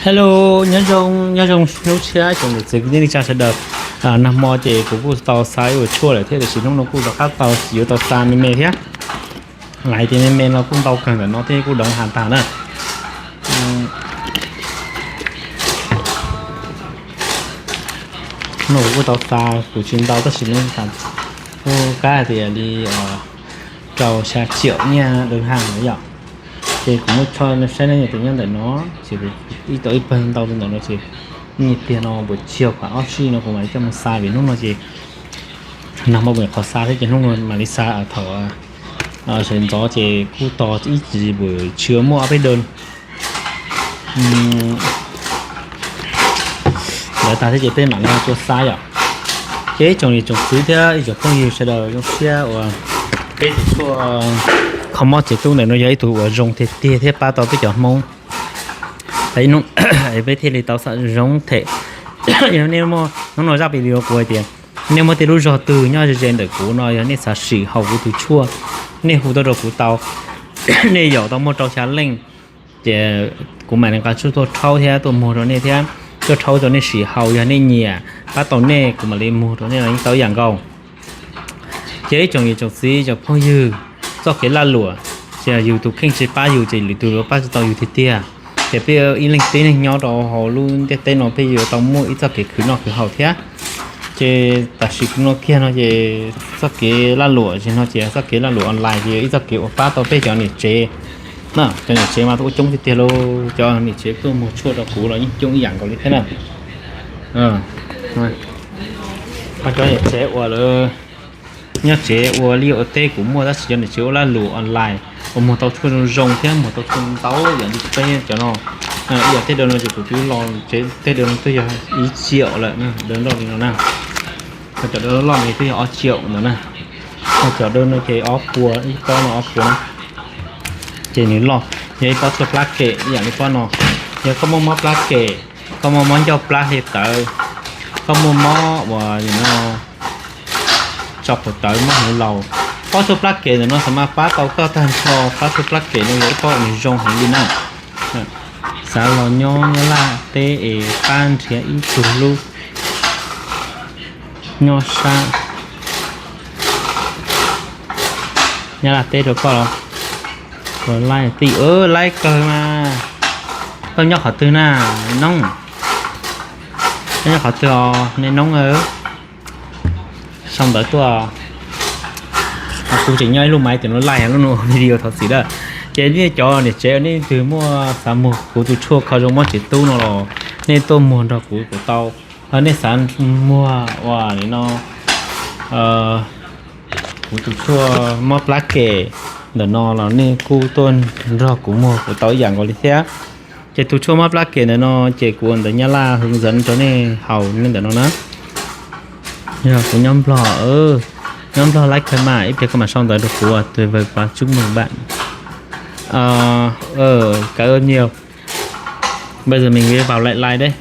Hello, nyob zoo, nyob zoo hnub tshiab tsoom niam txiv kwv tij neej tsa sawv daws. Nag hmo ces kuv kuj tau xa ib ua tshuaj lawm thiab, tiam sis hnub no kuj rov qab tau yuav tau xa me me thiab. Lais tias me me no kuj ntau kawg ntawm no thiab kuj deev has tag na. No kuv kuj tau xa, kuv tsis ntau tab sis kuj kab tias li rau xya triệu nyiaj đơn hàng na yom. Ces kuv muab tso saib nej tias nyob ntawm no, ces ib tau ib pawg ntau li ntawm no ces nej tiag no npaum tsib caug phav ob sij no kuv mam li coj mus xa vim hnub no ces nag hmo kuv nyuam qhuav xa thiab ces hnub no mam li xa thaum sawv ntxov ces kuj tos ib tsis npaum tsis muaj ob peb đơn. Lawv tag thiab ces peb mam li tuaj xa yom. Ces ib tsoom niam tsoom txiv thiab ib tsoom phooj ywg sawv daws zoo siab uas peb tus tshuaj kho mob tsev tub ntawm no yog ib tug uas zoo tiag tiag thiab pab tau peb cov Hmoob. Peb thiaj li tau xam zoo them. Yog nej muaj hnub no zaj video kuv hais tias nej muaj tej lub zog twg nyob ze ze ntawm kuv no, yog nej xav sim haus kuv tus tshuaj, nej hu tuaj rau kuv tau, nej yaum tau muaj rau xya leej, ces kuv mam li nqa tshuaj tuaj rhaub thiab tuaj muag rau nej thiab, tuaj rhaub rau nej sim haus, yog nej nyiam pab tau nej kuv mam li muag rau nej los yeej tau ib yam nkaus. Ces ib tsoom niam tsoom txiv tsoom phooj ywg, txoj kev lag luam, ces yus tus kheej tsis pab yus ces lwm tus yuav pab tsis tau yus tiag tiag. Ces peb ib leej tib neeg nyob rau hauv lub ntiaj teb no peb yuav tau muaj ib txoj kev khwv noj khwv haus thiab. Ces tam sim no kiag no ces txoj kev lag luam ces no ces txoj kev lag luam online ces yog ib txoj kev uas pab tau peb cov niam tsev na. Cov niam tsev mas tuaj ua coob tiag tiag lauj, cov niam tsev tuaj muag tshuaj rau kuv los yeej coob ib yam nkaus li thiab na. Ho cov niam tsev uas lawv nyob tsev ua liaj ua teb kuv muaj, tab sis cov niam tsev ua lag luam online uas muag tau tshuaj zoo zoo thiab muag tau tshuaj ntau yam li peb cov no, ib yam tej daw no ces kuv twb los tsev tej daw no twb yog ib triệu lawm, daw loj li no na. Ho cov daw loj no twb yog ob triệu ntawd na. Ho cov daw no ces ob puas, ib pob no ob puas na. Ces nws loj, yog ib pob tshuaj plab kem ib yam li pob no. Yog koj muaj mob plab kem, koj muaj mob ncauj plab hli tawv, koj muaj mob uas no tso qhauv tawv mob hnyuv laus, pob tshuaj plab kem ntawm no xav mas pab tau koj tag nrho. Pob tshuaj plab kem no yog ib pob uas nws zoo heev li na. Xav los nyob Nyab Laj teb es pab nrhiav ib tug lub nyob sab Nyab Laj teb rau koj los, laij tij, laij kawg mas. Koj nyob qhov twg na, noob? Koj nyob qhov twg os, nej noob? Sau ntawv tuaj. Kuv tseem nyob ib lub maiv tias no laij lub no video thov txim lawm. Ces nej cov niam tsev nej twg muaj xav muag kuv tus tshuaj kho zoo mob tsev tub no los nej tuaj muag nrog kuv kuv tau. Ho nej xav muag uas li no kuv tus tshuaj mob plab kem ntawm no los nej kuj tuaj nrog kuv muag kuv tau ib yam nkaus li thiab. Ces tus tshuaj mob plab kem ntawm no ces kuv ua ntawv Nyab Laj hướng dẫn rau nej haus nej ntawm no na. Yog kuv nyob Nplog, nyob Nplog laij kawg mas, ib pliag koj mam sau ntawv rau kuv, tuyệt vời quá, chúc mừng bạn. Cảm ơn nhiều. Bây giờ mình vào lại like đấy.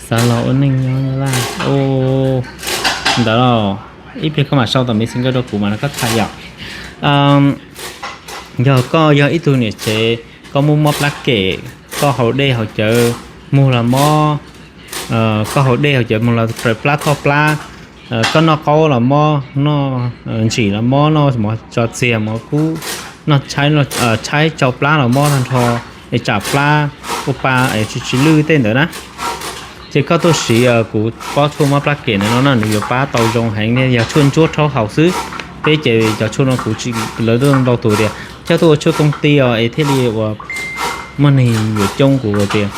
Xav los ua neej nyob Nyab Laj ntawd los ib pliag koj mam sau tom Messenger rau kuv mas no koj tham yom. Yog koj yog ib tug niam tsev, koj muaj mob plab kem, koj haus dej haus cawv muag los mob, koj haus dej haus cawv muag los raws plab thoj plab, koj noj qaub los mob, noj ntsim los mob, noj mov tso txiag mov kub, noj tshaib tsau plab los mob tag nrho, es tsam plab ua pa es tsis tsis lwj tej ntawd na. Ces koj tuaj siv kuv pob tshuaj mob plab kem ntawm no na, nws yuav pab tau zoo heev li, yog tshuaj ntsuab rhaub haus xwb. Peb ces cov tshuaj no kuv tsis, lawv tuaj ntau tus tias coj tuaj ua tshuaj công ty os es thiaj li ua muaj neeg yuav coob, kuv tias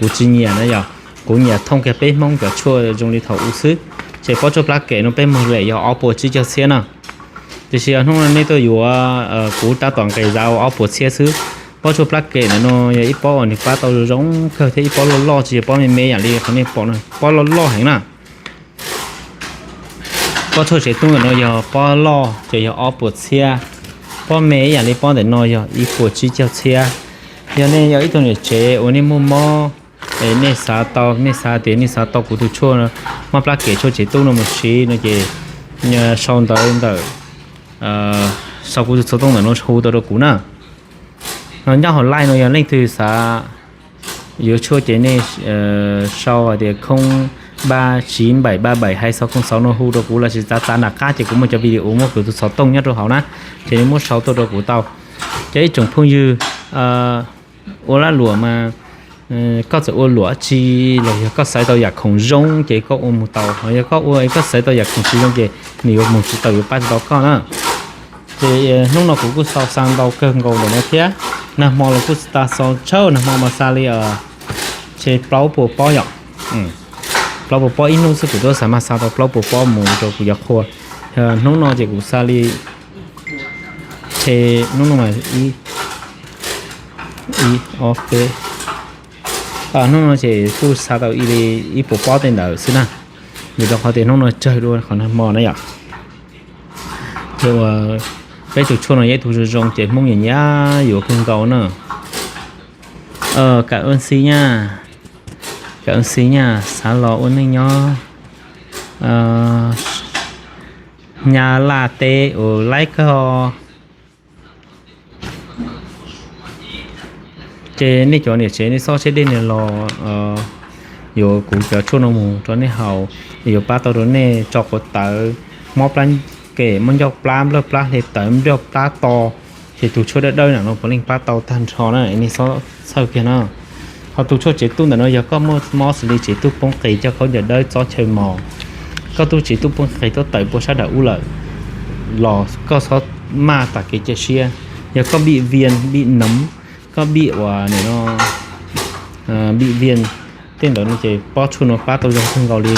kuv tsis nyiam na yom, kuv nyiam thooj kiag peb Hmoob cov tshuaj zoo li thaum ub xwb. Ces pob tshuaj plab kem no peb muag lem yog ob puas tsib caug txhiab na. Tiam sis hnub no nej tuaj yuav kuv tab tom nqes zaj ua ob puas txhiab xwb. Pob tshuaj plab kem ntawm no yog ib pob uas nws pab tau zoo kawg thiab ib pob loj loj, tsis yog pob me me yam li qhov nej pom no, pob loj loj heev na. Pob tshuaj tsev tub ntawm no yog pob loj ces yog ob puas txhiab, pob me ib yam li pob ntawm no yog ib puas tsib caug txhiab. Yog nej yog ib tug niam tsev uas nej muaj mob, es nej xav tau, nej xav tias nej xav tau kuv tus tshuaj mob plab kem tshuaj tsev tub no mus siv no ces sau ntawv ntawm, sau kuv tus xov tooj ntawm no hu tau rau kuv na. Nyob hauv live no yog leej twg xav yuav tshuaj ces nej sau hais tias không ba chín bảy ba bảy hai sáu không sáu no hu rau kuv lossis txav txav nram qab ces kuv muaj cov video muab kuv tus xov tooj nyob rau hauv na, ces nej muab sau tuaj rau kuv tau. Cov ib tsoom phooj ywg ua laj luam mas koj txawm ua luam tsi los yog koj xaiv tau yam khoom zoo ces koj ua mus tau, ho yog koj ua koj xaiv tau yam khoom tsis zoo ces nws yuav mus tsis tau, yuav pab tsis tau koj na. Ces hnub no kuv kuj sau xa ntau kawg nkaus ntawm no thiab. Nag hmo los kuj xa tau tshaj, nag hmo mas xa li ces plaub puas pob yom. Plaub puas pob ib hnub xwb kuv twb xav mas xa tau plaub puas pob mus rau kuv cov qhua. Hnub no ces kuv xa li ces hnub no mas ib, ib ob peb, hnub no ces kuj xa tau ib puas pob tej ntawd xwb na. Vim rau qhov tias hnub no tsawg dua qhov nag hmo na yom. Ces peb tus tshuaj no yog ib tug zoo zoo ces Hmoob nyiam nyiam yuav kawg nkaus na. Kam ua xi nyaj, kam ua xi nyaj, xav los ua neej nyob Nyab Laj teb ua laib kawg. Ces nej cov niam tsev nej xob siab dej niag los yuav kuv cov tshuaj no mus rau nej haus, yuav pab tau rau nej tso quav tawv, mob plab kem, mob ncauj plab, nplawj plab, hle tawv, nplawj plab to, ces tus tshuaj dawb dawb no puav leej pab tau tag nrho na, nej xob txhawj kiag na. Ho tus tshuaj tsev tub ntawm no yog koj muaj mob xws li tsev tub poob qis, coj khaub ncaws dawb, txob chaw mos, koj tub tsev tub poob qis tuaj tawm puag sab nram ub lawm los koj xob maj tas kev cia siab. Yog koj bim vias bim noov, koj bim uas nim no bim vias tej ntawd no ces pob tshuaj no pab tau zoo kawg nkaus li.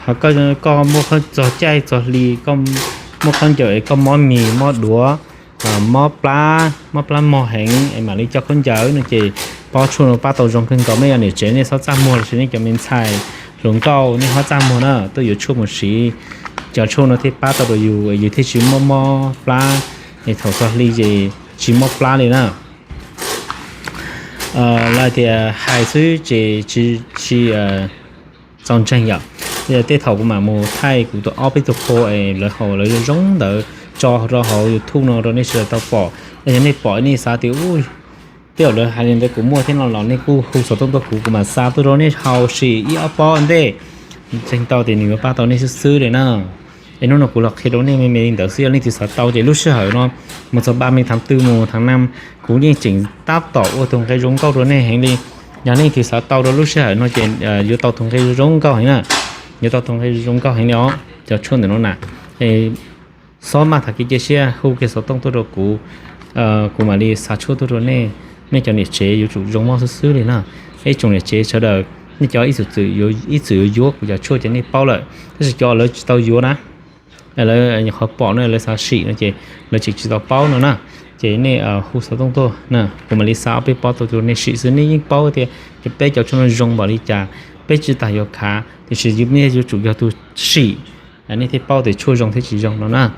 Ho koj muaj txog caij txog hli, koj muaj khaub ncaws es koj mob mis mob duav, mob plab, mob plab mog heev es mam li coj khaub ncaws no ces pob tshuaj no pab tau zoo kawg nkaus. Nej yog niam tsev nej xob txaj muag lossis nej cov me ntxhais hluas nkauj nej xob txaj muag na, tuaj yuav tshuaj mus siv. Cov tshuaj no thiaj pab tau rau yus, yus thiaj tsis mob mob plab, es thaum txog hli ces tsis mob plab li na. Lawv tias hais xwb ces tsis txaus ntseeg yom. Tej thaum kuv mam mus thaij kuv tus ob peb tug qhua es lawv haus lawv zoo zoo ntawd tso rau hauv YouTube no rau nej sawv daws tau pom. Yog nej pom nej xav tias tej zaum lawv hais li ntawd kuv muaj thiab no los nej kuj hu xov tooj tuaj kuv, kuv mam xa tuaj rau nej haus sim ib ob pob ntej. Ntseeg tau tias nws yuav pab tau nej xwb xwb li na. Es hnub no kuv los qhia rau nej me me li ntawd xwb, yog leej twg xav tau ces lub sij hawm no mus txog ba me tháng tư mus tháng năm kuv yeej tseem tab tom ua tus nqe zoo nkauj rau nej heev li. Yog leej twg xav tau rau lub sij hawm no ces yuav tau tus nqe zoo nkauj heev na, yuav tau tus nqe zoo nkauj heev li os. Cov tshuaj ntawm no na, xob maj tas kev cia siab hu kiag xov tooj tuaj rau kuv, kuv mam li xa tshuaj tuaj rau nej. Nej cov niam tsev yuav tsum zoo mog xwb xwb li na. Ib tsoom niam tsev sawv daws, nej cov ib txwm yuav yuav kuv cov tshuaj ces nej paub lawm, tab sis cov lawv tsis tau yuav na, lawv nyuam qhuav pom no lawv xav sim no ces lawv tseem tsis tau paub no na. Ces nej hu xov tooj tuaj, kuv mam li xa ob peb pob tuaj rau nej sim xwb. Nej yeej paub tias peb cov tshuaj no zoo npaum li cas, peb tsis tas yuav khav, tiam sis nej yuav tsum yog tus sim, nej thiaj paub tias tshuaj zoo thiab tsis zoo no na.